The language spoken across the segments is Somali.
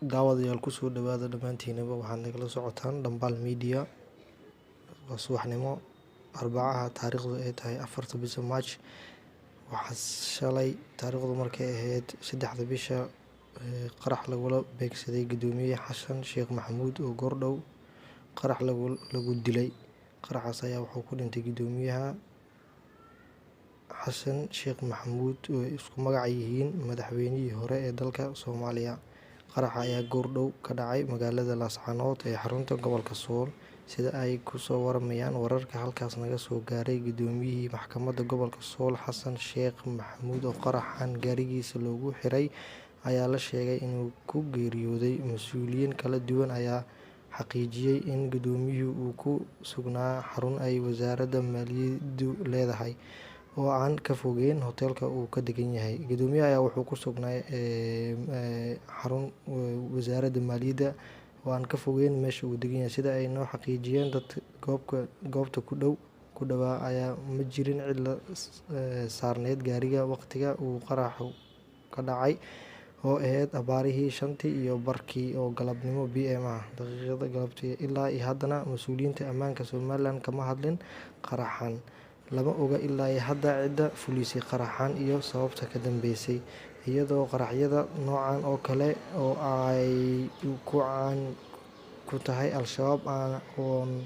Daawadayaal, kusoo dhawaada dhammaantiinaba. Waxaad nagala socotaan Dhambaal Media. Waa subaxnimo Arbacaha, taariikhdu ay tahay 4-ta bisha March. Waxaa shalay taariikhdu markay ahayd 3-da bisha qarax lagula beegsaday Gudoomiye Xasan Sheekh Maxamuud oo goordhow qarax lagu dilay. Qaraxaas ayaa wuxuu ku dhintay Gudoomiyaha Xasan Sheekh Maxamuud oo ay isku magac yihiin madaxweynihii hore ee dalka Soomaaliya. Qaraxa ayaa goordhow ka dhacay magaalada Laascaanood ee xarunta gobolka Sool, sida ay kusoo waramayaan wararka halkaas naga soo gaaray. Gudoomiyihii maxkamadda gobolka Sool Xasan Sheekh Maxamuud oo qaraxan gaarigiisa loogu xiray ayaa la sheegay inuu ku geeriyooday. Mas-uuliyiin kala duwan ayaa xaqiijiyay in gudoomiyuhu uu ku sugnaa xarun ay wasaaradda maaliyaddu leedahay oo aan ka fogeyn hoteelka uu ka degan yahay. Gudoomiyaha ayaa wuxuu ku sugnaa xarun wasaaradda maaliyadda oo aan ka fogeyn meesha uu degan yahay, sida ay noo xaqiijiyeen dad goobta ku dhow ku dhawaa. Ayaa ma jirin cid la saarneyd gaariga waqtiga uu qaraxu ka dhacay oo ahayd abaarihii 5:30 oo galabnimo PM ah, daqiiqada galabtii. Ilaa iyo haddana mas-uuliyiinta ammaanka Somaliland kama hadlin qaraxan. Lama oga ilaa iyo hadda cidda fulisay qaraxan iyo sababta ka dambeysay, iyadoo qaraxyada noocan oo kale oo ay ku caan ku tahay Al-Shabaab oon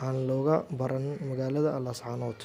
aan looga baran magaalada Laascaanood.